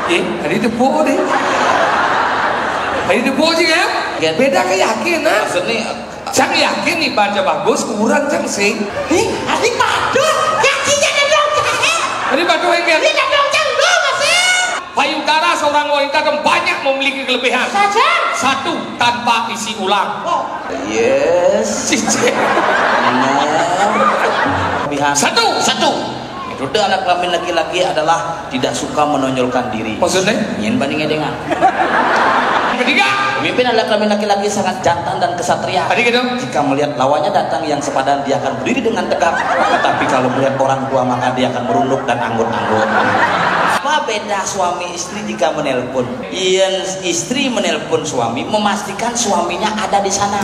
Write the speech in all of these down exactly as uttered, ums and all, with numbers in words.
Eh, tadi tepuk ni. Tadi tepuk je kan? Ya. Beda ke yakin, ha? Maksudnya, cang yakin ni baca bagus, kurang cang sing. Eh, tadi padu, yakin je ada dong, eh. Tadi padu yang kan? Ini ada dong, cang, dong, masih. Payudara seorang wanita kan banyak memiliki kelebihan. Saja. Satu, tanpa isi ulang. Oh. Yes. Cicing. Benar. Kelebihan. Satu. Satu. Metode alat kelamin laki-laki adalah tidak suka menonjolkan diri. Maksudnya? Nyen banding dengan. Ketiga. Pemimpin alat kelamin laki-laki sangat jantan dan kesatria. Tadi gitu. Jika melihat lawannya datang yang sepadan, dia akan berdiri dengan tegak. Tetapi kalau melihat orang tua, maka dia akan merunduk dan anggut-anggut. Apa beda suami istri jika menelpon? Yen istri menelpon suami, memastikan suaminya ada di sana.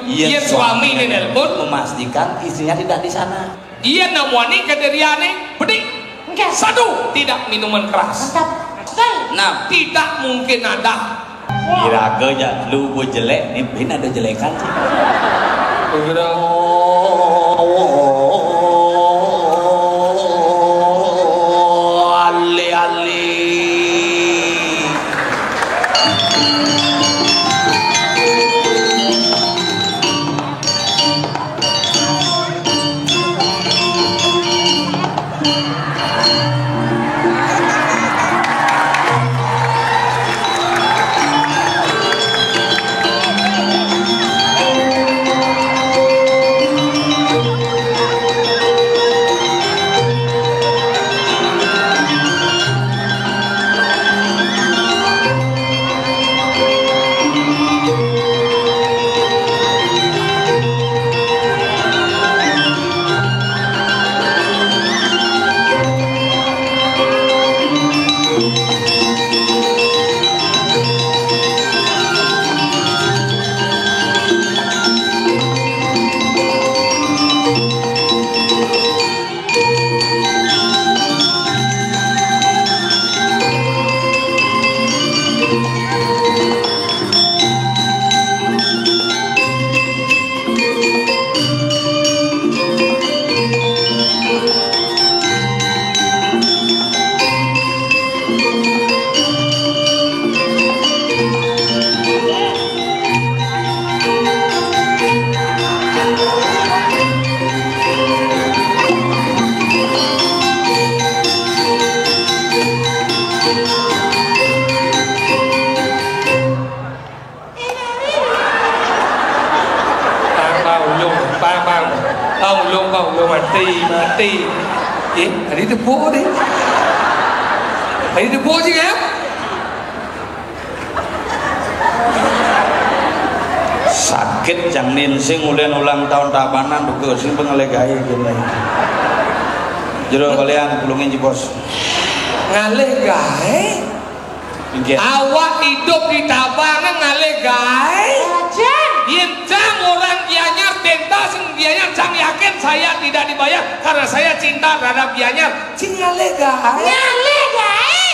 Yen suami menelpon, memastikan istrinya tidak di sana. Iya, nak muani kediriane, bedik. Enggak. Satu, tidak minuman keras. Mantap. Betul. Nah, tidak mungkin ada. Wah. Iraga ja lu buat jelek, ni bin ada jelekan sih. Udah. Ale, ale. Bang, bang, ulung, bang, bang. Bang, ulung, bang, ulung, mati, mati. Eh, tadi tepuk ni. Tadi tepuk je kan? Sakit jang nin sing ulen ulang tahun tabanan duka sing pengelegai gini. Jero balian pulungin jebos. Ngalih gae. Inggih. Awak hidup di Tabanan ngalih gae. Yen cang orang Gianyar, tenta sing Gianyar, cang yakin saya tidak dibayar karena saya cinta terhadap Gianyar. Cing ngalih gae. Ngalih gae.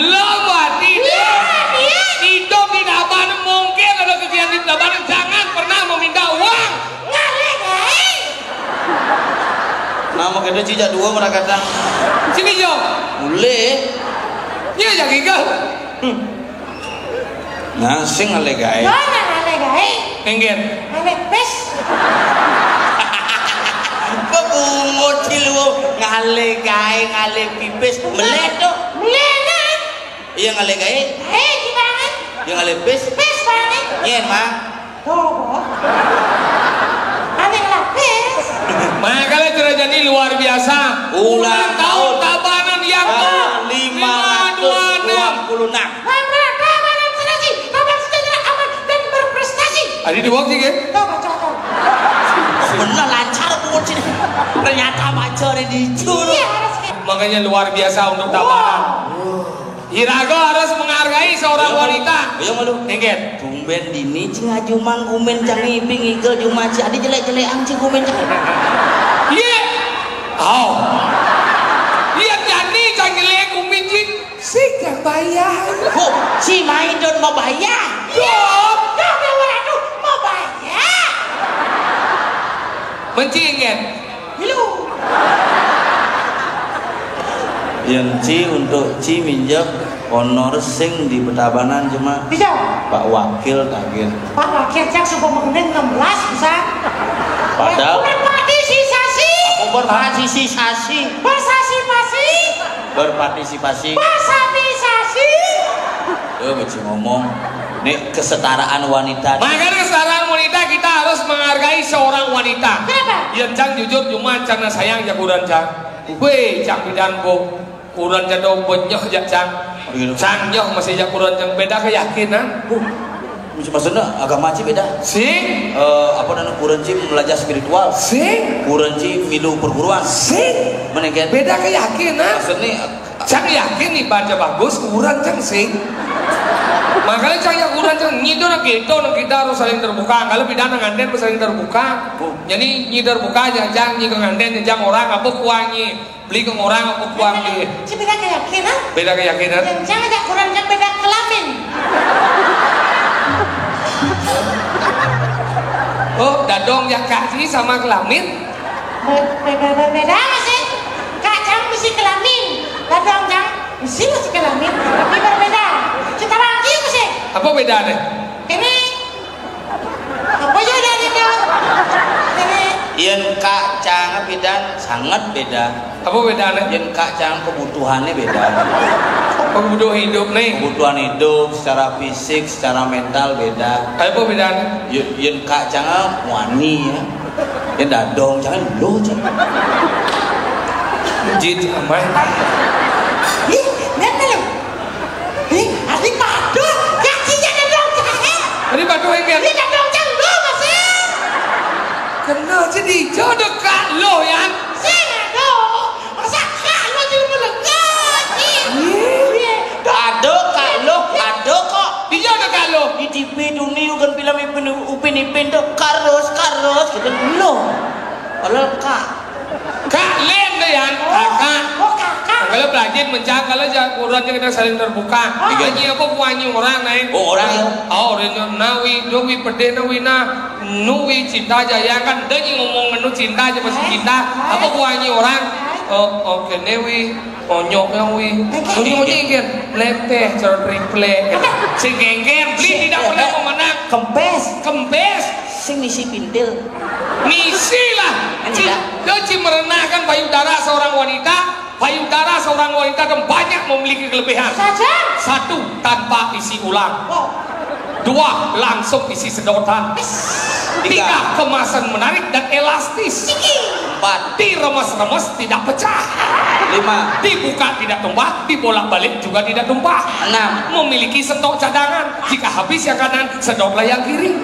Lo berarti deh. Iya, iya. Hidup di Tabanan mungkin ada kegiatan di Tabanan, jangan pernah meminta uang. Ngalih gae. Nama kena cicak dua merakatang. Sini jo. Boleh. Iya, jangan gigal. Hmm. Nah, sing ngalih gae. Mana ngalih gae? Enggak. Ngalih pis. Kok bungut sih lu? Ngalih gae, ngalih pipis. Melet tuh. Melet, nah. Iya, ngalih gae. Gae gimana? Iya, ngalih pis. Pis mana? Nyen, Mang. Tuh. Aneh lah, pis. Makanya cerajani luar biasa. Ulang tahun Tabanan yang ke lima ratus dua puluh enam. Lima dua enam. Tabanan, Tabanan senasi, Tabanan sejahtera, aman dan berprestasi. Adi dua sih, kan? Tuh, baca tuh. Bener lancar, Bu, sini. Ternyata baca di dicur. Iya, harus gitu. Makanya luar biasa untuk Tabanan. Iraga harus menghargai seorang wanita. Iya, malu. Enggak. Tumben dini cing aju manggumen cang ibing igel juma ci adi jelek-jelek ang cing gumen cang. Iya. Oh. Iya, jani cang jelek gumen cing. Si cang bayar. Bu, si main don mau bayar. Yo. Yo, waduh, mau bayar. Mencingan. Hello. Yang ci untuk ci minjak honor sing di Betabanan cuma Pak Wakil tagih. Pak Wakil cak subuh mengenai enam belas bisa. Padahal berpartisipasi. Apa berpartisipasi? Bersasi-pasi. Berpartisipasi. Bersasi-pasi. Tuh, mesti ngomong. Ini kesetaraan wanita. Makanya kesetaraan wanita, kita harus menghargai seorang wanita. Kenapa? Yang cang jujur cuma cang sayang jaguran cang. Weh, cang bidan bo. Kuran jado benyeh jak cang. Cang nyoh masih jak kuran cang beda keyakinan. Maksudnya agama ci beda. Sing. Eh, apa namanya, kuran ci belajar spiritual. Sing. Kuran ci milu perguruan. Sing. Menengken. Beda keyakinan. Maksudnya cang yakin ibadah bagus, kuran cang sing. Makanya cang ya kuran cang nyido nak kita, nak kita harus saling terbuka. Kalau beda nang nganten harus saling terbuka. Jadi nyi terbuka aja, cang nyi ke nganten, cang orang apa kuangi. Beli ke orang apa buang di. Ci beda keyakinan. Beda keyakinan. Yang jangan ajak kurang yang beda kelamin. Oh, dadong yang kaji sama kelamin. Be- be- be- be- beda masih. Kak cang mesti kelamin. Dadong cang mesti mesti kelamin. Tapi berbeda. Kita lagi mesti. Apa bedanya? Ini apa ya dari itu? Ini. Yen kak cang bidan sangat beda. Apa bedanya? Yen kak cang kebutuhannya beda. Kebutuhan hidup nih. Kebutuhan hidup secara fisik, secara mental beda. Apa bedanya? Yen, yen kak cang wani ya. Yen dadong cang lo cang. Jit amai. Ih, lihat belum? Ih, asli padu. Ya, cinya dadong cang. Ini padu yang biar. Ini dadong cang lo masih. Kena jadi jodoh kak lo ya. Sing aduh. Masa kak lo jadi melekat? Iya. Aduh kak lo, aduh kok. Iya ada kak lo. Di T V dunia kan film Ipin, Upin Ipin tuh karus karus gitu lo. Kalau kak. Kak Len deh ya, kakak. Oh kakak. Kalau belajar mencak, kalau jagoan kita saling terbuka. Ini apa buahnya orang naik? Oh orang ya. Oh orang nawi, dowi pede nawi na, nuwi cinta aja ya kan. Dia ngomong menu cinta aja masih cinta. Apa buahnya orang? Oh oke newi. Onyok yang wi. Onyok onyok kan. Leteh cara triple. Sing gengger, beli tidak pernah memenang. Kempes. Kempes. Sing misi pintil. Misi lah. Ci, dia ci merenahkan payudara seorang wanita. Payudara seorang wanita kan banyak memiliki kelebihan. Saja. Satu, tanpa isi ulang. Oh. Dua, langsung isi sedotan. Tiga, kemasan menarik dan elastis. Empat, diremes-remes tidak pecah. Lima, dibuka tidak tumpah, dibolak-balik juga tidak tumpah. Enam, memiliki stok cadangan. Jika habis yang kanan, sedotlah yang kiri.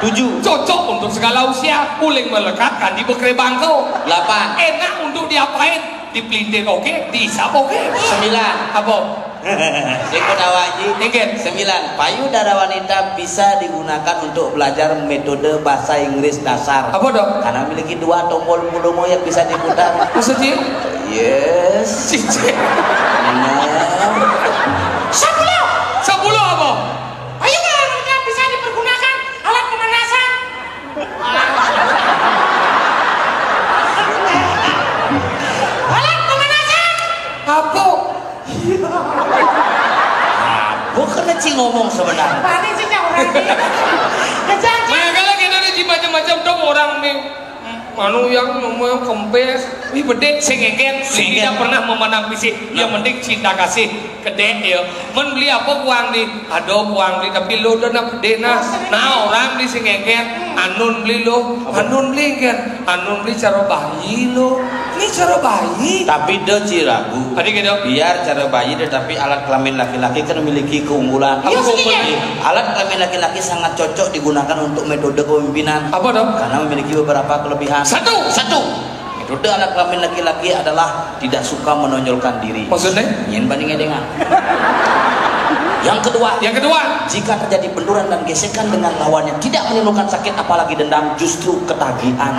Tujuh, cocok untuk segala usia. Uling melekat kan di bekre bangko. Delapan, enak untuk diapain? Dipelintir oke, diisap oke. Sembilan. Apa? Sing kuda waji. Inggih. Sembilan. Payudara wanita bisa digunakan untuk belajar metode bahasa Inggris dasar. Apa dong? Karena memiliki dua tombol volume yang bisa diputar. Maksudnya? Yes. Cici. No. Sepuluh. Sepuluh apa? Payudara wanita bisa dipergunakan alat pemanasan. Alat pemanasan. Apa? Bukan ci ngomong sebenarnya. Mana sih orang ini? Nah, kalau kita ada di macam-macam dong orang nih. Anu yang ngomong kempes, ini bedek sengeken, tidak pernah memandang fisik. Yang penting cinta kasih. Kedek ya. Men beli apa buang di? Ada buang di tapi lo udah nak bedek nah. Nah, orang beli sengeken, anun beli lo, anun beli kan. Anun beli cara bayi lo. Ini cara bayi. Tapi dia ci ragu. Tadi gitu. Biar cara bayi, tetapi alat kelamin laki-laki kan memiliki keunggulan. Iya, keunggulan? Alat kelamin laki-laki sangat cocok digunakan untuk metode kepemimpinan. Apa dong? Karena memiliki beberapa kelebihan. Satu. Satu. Metode alat kelamin laki-laki adalah tidak suka menonjolkan diri. Maksudnya? Nyen banding dengan. Yang kedua. Yang kedua. Jika terjadi benturan dan gesekan dengan lawannya tidak menimbulkan sakit apalagi dendam, justru ketagihan.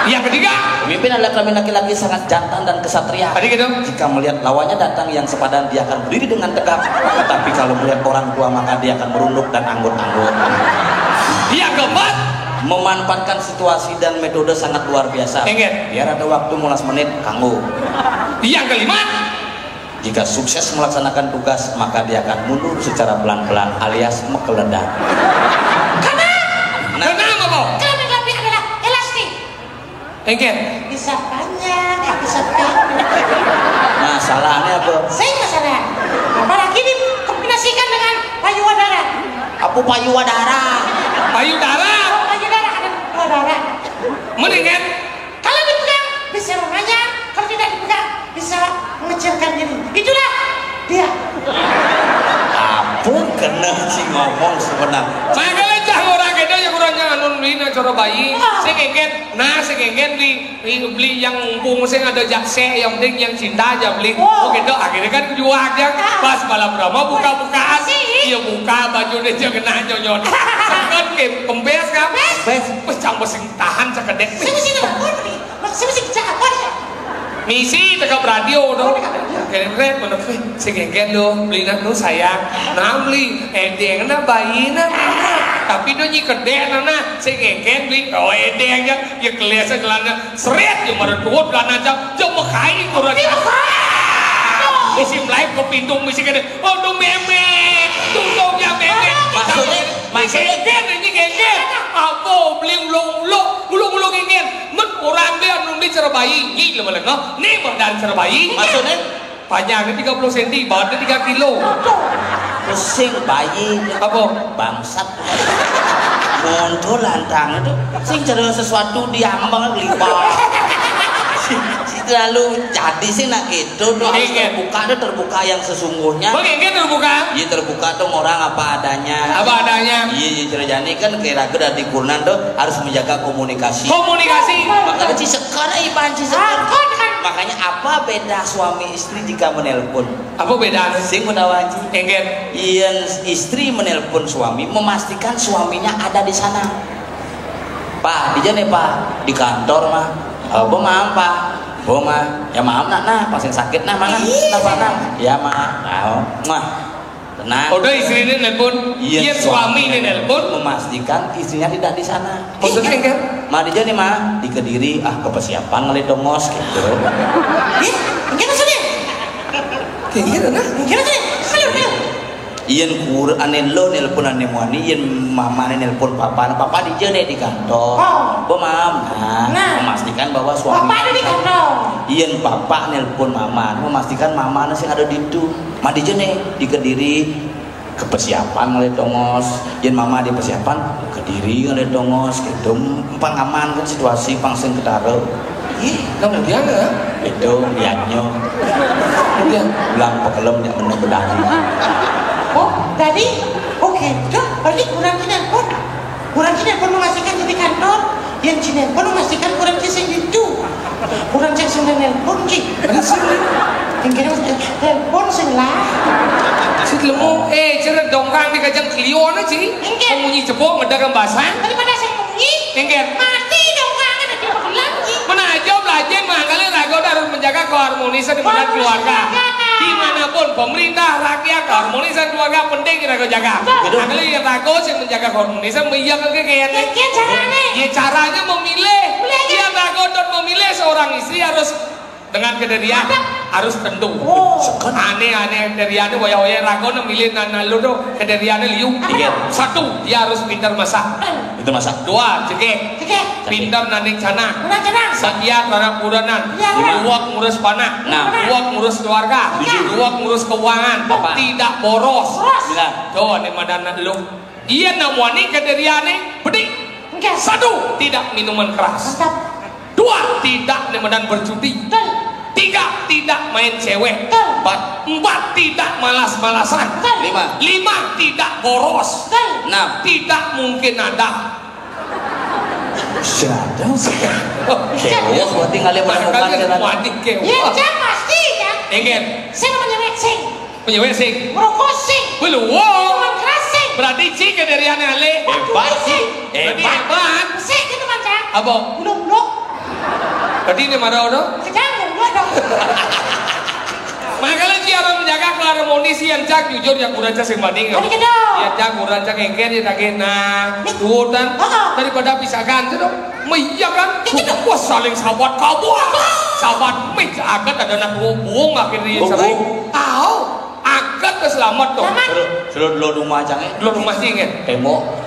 Yang ketiga. Pemimpin alat kelamin laki-laki sangat jantan dan kesatria. Tadi gitu. Jika melihat lawannya datang yang sepadan, dia akan berdiri dengan tegak. Tetapi kalau melihat orang tua, maka dia akan merunduk dan anggut-anggut. Yang keempat. Memanfaatkan situasi dan metode sangat luar biasa. Ingat. Biar ada waktu molas menit, kanggo. Yang kelima. Jika sukses melaksanakan tugas, maka dia akan mundur secara pelan-pelan alias mekeledak. Nah, kenapa, Bang? Keledak adalah elastik. Engke. Bisa panjang, bisa pendek. Nah, salahnya apa? Saya nggak salah. Apalagi dikombinasikan dengan payudara. Apa payudara? Payudara. Oh, payudara, ada payudara. Mendingan. Kalau dipegang, bisa menganyam. Kalau tidak dipegang, bisa mengecilkan diri. Itulah dia. Apa kena si ngomong sebenarnya? Makanya cah orang itu yang kurangnya anu, beli nak cara bayi. Ah. Sing engken, nah, sing engken beli, beli, beli yang mumpung sing ada jakse, yang penting yang cinta aja beli. Oh. Oh, gitu, akhirnya kan jual aja. Ah. Pas malam drama buka-bukaan. Sih. Iya, buka baju dia jangan kena nyonyot. Kan ke kempes kan? Kempes. Wes campur sing tahan sekedek. Sing sini lah, kau beli. Maksudnya sing cak apa ya? Misi teka radio dong. Oh, teka radio. Keren, keren, mana, eh, sing engken lo, beli nak nu sayang. Nah, beli, edeng na bayi na. Tapi do nyi kedek na, na, sing engken beli. Oh, edeng aja. Ya kelihatan celana. Seret, ya marah tuh celana aja. Cuma kai kurang. Iya, kai. Misi mulai ke pintu, misi kena. Aduh, memek. Tutup ya, memek. Maksudnya, maksudnya? Geger, ini geger. Apa, beli ulung-ulung, ulung-ulung geger. Men orang dia anu ni cara bayi. Ni lama lengah. Ni badan cara bayi. Maksudnya? Panjangnya tiga puluh senti, beratnya tiga kilo. Aduh. Pusing bayi. Apa? Bangsat. Muncul lantang itu. Sing cara sesuatu diambang liwat. Si, si terlalu jadi sih nak gitu tuh. Harus terbuka tuh, terbuka yang sesungguhnya. Oke, ini terbuka. Iya, terbuka tuh orang apa adanya. Apa adanya. Iya, iya, cara jani kan kayak ragu dari kurunan tuh harus menjaga komunikasi. Komunikasi. Makanya si sekar, eh, Iban, si sekar. Makanya apa beda suami istri jika menelpon? Apa beda? Sing menawaji. Engken. Yang istri menelpon suami, memastikan suaminya ada di sana. Pak, di mana, Pak? Di kantor, mah. Oh, bo maaf, Pak. Bo mah. Ya maaf, nak, nah, pasien sakit, nah, mana? Iya. Nah, mana? Ya, maaf. Nah, mah. Tenang. Udah istri ini nelpon, iya, suami ini nelpon, memastikan istrinya tidak di sana. Maksudnya, kan? Mah, di mana, mah? Di Kediri, ah, ke persiapan ngeliat dongos, gitu. Ih, ini maksudnya? Kayak gitu, nah. Ini maksudnya? Ayo, ayo. Yen kur ane lo nelpon ane muani, yen mamane nelpon papa, papa di jene di kantor. Oh. Bo mam, nah, nah, memastikan bahwa suami. Papa ada di kantor. Yen papa nelpon mama, memastikan mamane sing ada di itu. Ma di jene di Kediri ke persiapan ngeliat dongos. Yen mama di persiapan, Kediri ngeliat dongos, gitu. Pang aman kan situasi, pang sing ketara. Ih, kamu dia nggak? Itu, liatnya. Dia pulang pekelem, dia bener bedari. Oh, tadi? Oke, dah, berarti kurang nelpon. Kurang nelpon memastikan di kantor. Yang nelpon memastikan kurang sing itu. Kurang cek sing nelpon, Ci. Ada sih. Yang kira, eh, nelpon sing lah. Si lemu, eh, cerita dongkang di kacang Clio na, Ci. Enggak. Munyi cepok, ngedagang basah. Daripada sing munyi. Enggak. Mati dongkang, ada di magelang, Ci. Mana aja belajar, makanya raga udah harus menjaga keharmonisan di mana keluarga. Dimanapun, pemerintah, rakyat, keharmonisan keluarga penting kita jaga. Betul. Makanya yang raga sih menjaga keharmonisan, iya kan kayak. Iya, caranya. Ya, caranya memilih. Milih aja. Iya, raga dan memilih seorang istri harus dengan kedirian, harus tentu. Oh. Aneh-aneh kediriannya, wayah-wayah raga milih nana lu tuh kediriannya liu. Iya. Satu, dia harus pintar masak. Pintar masak. Dua, cekek. Cekek. Pintar nanding canang. Pintar canang. Setia terhadap kurenan. Iya. Dua, ngurus panak. Nah. Dua, ngurus keluarga. Tujuh. Dua, ngurus keuangan. Empat. Tidak boros. Boros. Sembilan. Tuh, ini madan lu. Iya, namanya kediriannya bedik. Enggak. Satu, tidak minuman keras. Mantap. Dua, tidak nemenan berjudi. Betul. Tiga, tidak main cewek. Betul. Empat. Empat, tidak malas-malasan. Betul. Lima. Lima, tidak boros. Betul. Enam. Tidak mungkin ada. Siapa sih? Kewok, berarti ngalih menemukan. Makanya jalan. Mati kewok. Ya, jangan pasti, ya. Enggak. Saya namanya Rexing. Punya W sing. Merokok sing. Belum. Minuman keras sing. Berarti Ci kediriannya alih. Hebat, Ci. Berarti hebat. Hebat. Sing gitu kan, Cak? Apa? Belum, belum. Berarti ini mana ono? Sedang, belum, belum dong. Makanya Ci harus menjaga harmonis, yang Cak jujur, yang kurang Cak sing banding. Tadi kedok. Yang Cak kurang Cak engker, ya, tak kena. Nih. Tuh, dan heeh, daripada pisahan, tuh, dong. Meh iya kan? Wah, saling sabat kabur. Sabat meh agat ada anak hubung akhirnya cerai. Au. Agat ke selamat tuh. Selamat. Suruh, suruh dulu rumah cang, eh. Dulu rumah sih, inget. Tembok.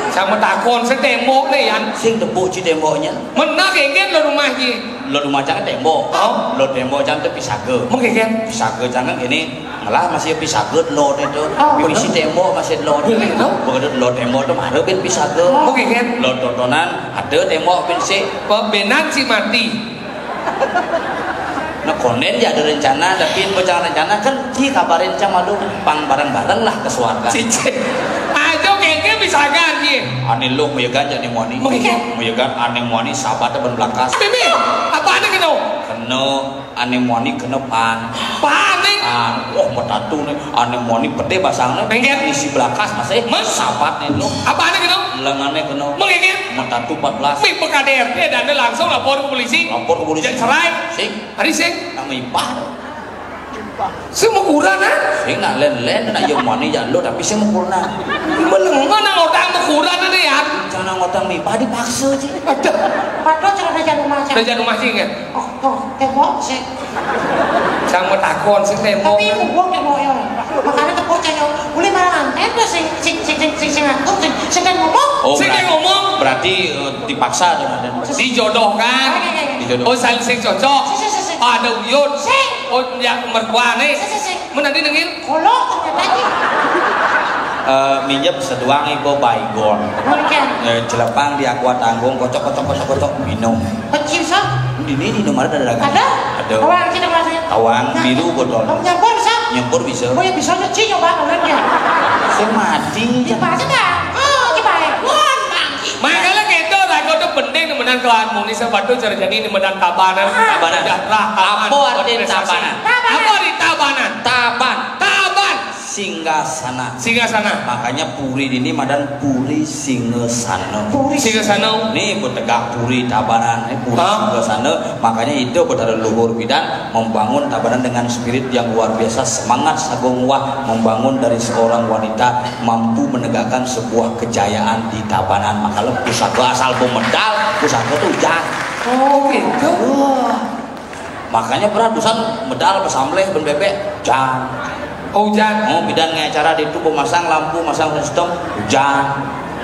Sama takon, saya tembok nih, Yan. Sing tepuk ci temboknya. Mana kayak lo rumah sih? Lo rumah cang tembok. Oh. Lo tembok cang tuh pisaga. Mungkin kan? Pisaga cang kan gini. Malah masih pisaga lo itu. Oh, berisi bener. Tembok masih lo. Bener, no? Begitu lo tembok tuh mara bin pisaga. Oh. Mungkin kan? Lo tontonan ada tembok bin si. Pembenan si mati. Nah, konden ya ada rencana, tapi bocah rencana kan ci kabarin cang malu pang bareng-bareng lah ke suarga. Cici. Aja keke bisa kan, Ji? Ane lo meyegan jadi muani. Mungkin. Meyegan ane muani sahabatnya ben belakas. Bibi, apa ane gitu? Kena ane muani kena pan. Pan nih? Pan. Wah, metatu nih. Ane muani pede basangnya. Mungkin. Isi belakas masih. Mas? Sahabat nih lo. Apa ane gitu? Lengannya kena. Mungkin. Metatu empat belas. Mih pekader, dia dan dia langsung lapor ke polisi. Lapor ke polisi. Jadi cerai. Sing. Hari sing. Nama ipah. Sing mau kurang, ah? Sing nak len-len, nak iya mani ya lo, tapi sing mau kurang. Melengah nang otak mau kurang ada ya. Jangan ngotang mipah dipaksa, Ci. Ada. Padahal cara belajar rumah, Ci. Belajar rumah sih, kan? Oh, tuh, tembok sih. Sama takon sih tembok. Tapi mubok tembok ya. Makanya tepuk cek ya. Boleh malah anten tuh sing, sing, sing, sing, sing, sing ngatur, sing, sing kan ngomong. Oh, sing berarti, ngomong. Berarti, eh, dipaksa tuh, Raden. Dijodohkan. Oke, oke, oke. Dijodoh. Oh, saling sing cocok. Sing, sing, sing, sing. Oh, ada uyut. Sing. Oh, yang mertua nih. Sing, sing, sing. Mana dia nengin? Kolok ternyata, Ci. Eh, minjem seduang ibu baygon. Mungkin. Eh, celepang di aqua tanggung, kocok, kocok, kocok, kocok, minum. Kecil, sah? Di ini, di nomor ada dagang. Ada? Ada. Tawang, Ci, tawang, sih. Tawang, nah, biru botol. Kamu nyampur, sah? Nyampur bisa. Oh, ya bisa aja, Ci, nyoba, bener ya. Saya mati. Di pasar, Kak? Oh, di Baegon, Bang. Makanya gitu, raga tuh penting nemenan kelahan muni, sepatu terjadi nemenan tabanan. Ah. Tabanan. Sejahtera, aman, apa arti berprestasi. Tabanan? Tabanan. Apa arti tabanan? Taban. Taban. Singgasana. Singgasana. Makanya puri ini madan puri Singasana. Puri Singasana. Ini buat tegak puri tabanan, ini puri Singasana. Makanya itu buat ada luhur bidan membangun tabanan dengan spirit yang luar biasa, semangat sagung wah membangun dari seorang wanita mampu menegakkan sebuah kejayaan di tabanan. Makanya pusaka asal pemedal, pusaka tuh hujan. Oh, gitu. Wah. Makanya pernah dusan medal pesambleh ben bebek, hujan. Oh, hujan. Mau bidan nge acara di itu, masang lampu, masang sistem, hujan.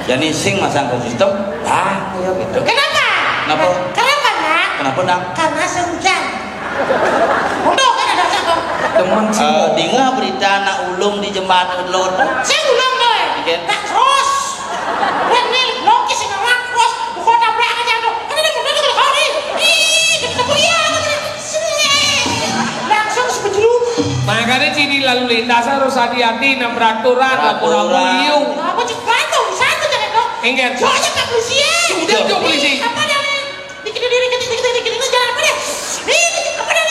Jadi sing masang ke sistem, ah, ya gitu. Kenapa? Kenapa? Kenapa, Nak? Kenapa, Nak? Karena saya hujan. Udah kan ada siapa? Temen sih. Eh, dengar berita anak ulung di jembatan lot. Saya ulung, Doy. Iya. Tak cross. Rene longkis sing ngarang cross, buka tabrak aja tuh. Kan ada bener tuh kalau nih. Ih, ketemu ya, ketemu. Langsung sebejelu. Makanya ciri lalu lintas harus hati-hati, nang peraturan, peraturan. Laporan liu. Apa cek berantem? Satu jangan dong. Enggak. Soalnya Pak Polisi ya. Sudah, Pak Polisi. Apa dah? Dikit diri, dikit, dikit, dikit, dikit, jalan apa deh? Ih, apa dah?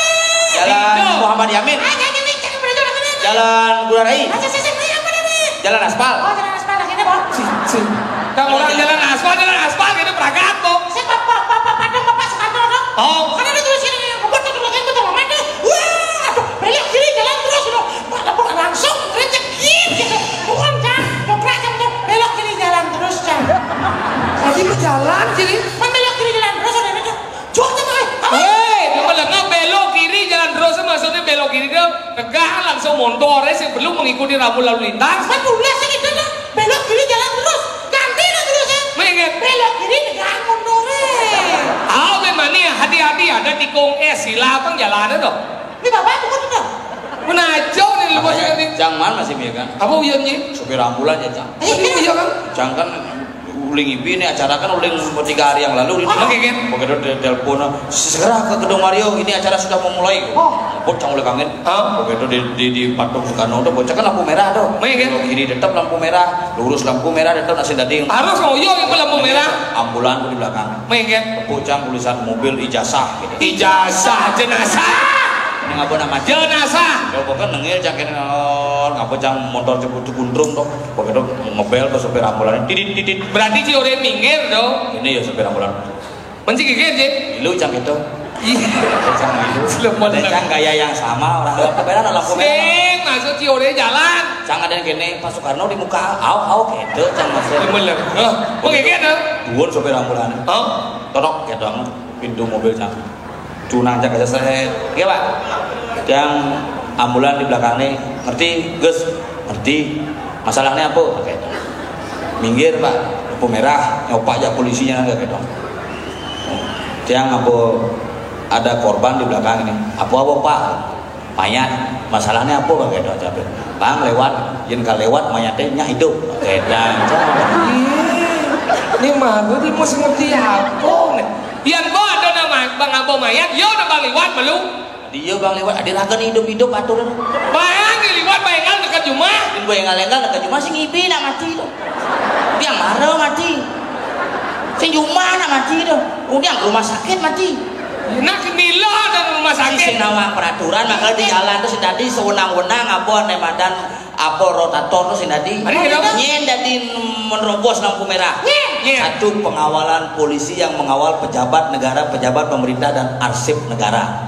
Jalan Muhammad Yamin. Ah, jangan, jangan, jangan, jangan, jangan. Jalan Gula Rai. Ah, saya, saya, saya, apa dah? Jalan aspal. Oh, jalan aspal, akhirnya, Bang. Cicing. Kamu orang jalan aspal, jalan aspal, gitu, peragat, Bang. Saya, Pak, Pak, Pak, Pak, Pak, Pak Soekarno, Bang. Oh. Kan ada tulis ini, yang ngebut, tuh, tulis, tuh, tuh, tuh. Wah, aduh, belok kiri, jalan terus, gitu. Pak, langsung, rezeki, gitu. Bukan, Cang. Dobrak, Cang, tuh. Belok kiri, jalan terus, Cang. Jadi berjalan kiri. Kan belok kiri, jalan terus, udah, gitu. Jok, Cang, eh. Apa? Hei, dia melengah belok kiri, jalan terus, maksudnya belok kiri, dia tegak, langsung montor, eh, sebelum mengikuti rambu lalu lintas. Kan tulis, gitu, tuh. Belok kiri, jalan terus. Ganti, tuh, terus, ya. Mengingat. Belok kiri, tegak, montor, eh. Ah, memang nih, hati-hati, ada tikung es, sila, apa, jalanan, tuh. Ini bapak bukan itu. Menajo nih lu bos ini. Cang man masih mie kan? Apa uyun nih? Supir ambulan ya, Cang. Eh, iya kan? Cang kan uling ibi ini acara kan uling tiga hari yang lalu. Oke, kan? Begitu dia telepon, "Segera ke gedung Mario, ini acara sudah mau mulai." Oh. Bot Cang uling kangen. Hah? Begitu di, di, di patung Soekarno tuh bocah kan lampu merah tuh. Oke, kan? Kiri tetap lampu merah, lurus lampu merah tetap nasi daging. Harus ngoyo yang lampu merah. Ambulan tuh di belakang. Mengket. Tepuk Cang tulisan mobil ijazah gitu. Ijazah jenazah. Ini ngapa nama jenazah? Ya pokoknya nengil Cang kene ngapa Cang motor jemput cekundrung tuh. Pokoknya tuh ngebel tuh supir ambulan tidit tidit. Berarti ci ore minggir dong. Ini ya supir ambulan. Menci gigit sih. Lu Cang gitu. Iya. Cang gitu. Belum ada. Cang gaya yang sama orang apa beda dalam komen. Sing. Maksud si Ore jalan. Cang ada yang kene, Pak Soekarno di muka, au, au, gitu, cang maksud. Bener. Hah? Kok kayak gitu? Duun sopir ambulan. Hah? Todok, gitu, pintu mobil, cang. Cunang, cang, kaca seret. Iya, Pak. Yang ambulan di belakangnya, ngerti, Gus? Ngerti. Masalahnya apa? Gitu. Minggir, Pak. Lampu merah, nyopak aja polisinya, gitu. Tiang apa ada korban di belakang ini? Apa-apa, Pak? Mayat. Masalahnya apa, Bang? Gitu, capek. Bang, lewat. Yen ka lewat, mayatnya nya hidup. Kedang. Ini mah, gue mesti ngerti apa nih? Yan, Bo, ada nama Bang Abo mayat, yo udah Bang liwat, malu. Dia Bang liwat, ada raga nih hidup-hidup, atur. Bayang, liwat, bayangan dekat rumah. Yen bayangan dekat rumah, sing ibi nak mati tuh. Dia marah mati. Sing rumah nak mati tuh. Udah ke rumah sakit mati. Nak milo dan rumah sakit. Sing nawang peraturan, maka di jalan tuh sing tadi sewenang-wenang, apa ane madan, apa rotator tuh sing tadi. Ada kenapa? Nyen tadi menerobos lampu merah. Nyen. Satu, pengawalan polisi yang mengawal pejabat negara, pejabat pemerintah, dan arsip negara.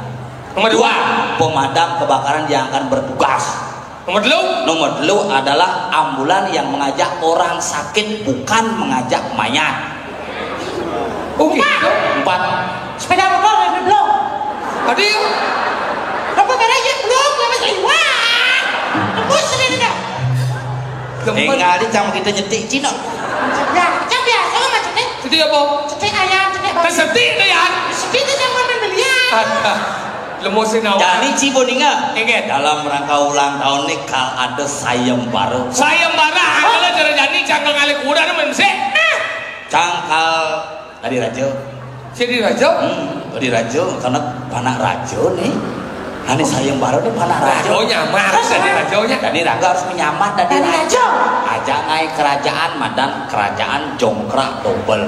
Nomor dua. Dua, pemadam kebakaran yang akan bertugas. Nomor telu. Nomor telu adalah ambulan yang mengajak orang sakit, bukan mengajak mayat. Oh, gitu. Empat. Sepeda motor yang belum. Tadi. Apa merah ya belum, lama seliwat. Tembus sendiri dah. Tinggal di cang kita nyetik Cina. Ya, cang biasa mah cetik. Cetik apa? Cetik ayam, cetik bawang. Kan setik tu, ya. Setik tu cang main biliar. Ada. Lemusin awak. Jani Ciboninga. Ingat. Dalam rangka ulang tahun ni kal ada sayembara. Sayembara, angkala cara jani cang ngalih kuda tu main besek. Cang kal tadi raja. Jadi raja? Hmm, tadi raja karena panak raja ni. Ane sayembara ni panak raja. Oh, nyamar jadi rajanya. Jadi raga harus menyamar jadi raja. Aja ngai kerajaan madan kerajaan jongkrak dobel.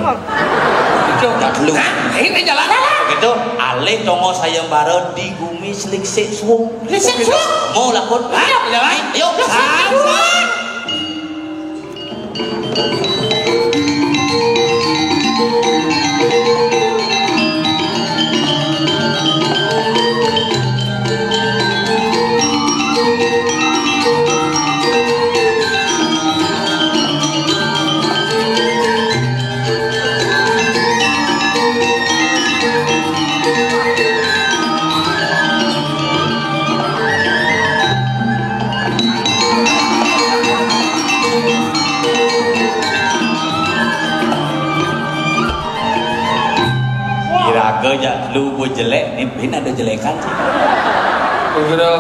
Itu. Dah dulu. Hah? Ini jalan. Begitu, alih tongo sayembara di gumi selik sik suung. Selik sik suung. Mau lakon? Hah? Jalan. Ayo. Satu. Iraga jak lu bu jelek, ni bin ada jelekan. Kira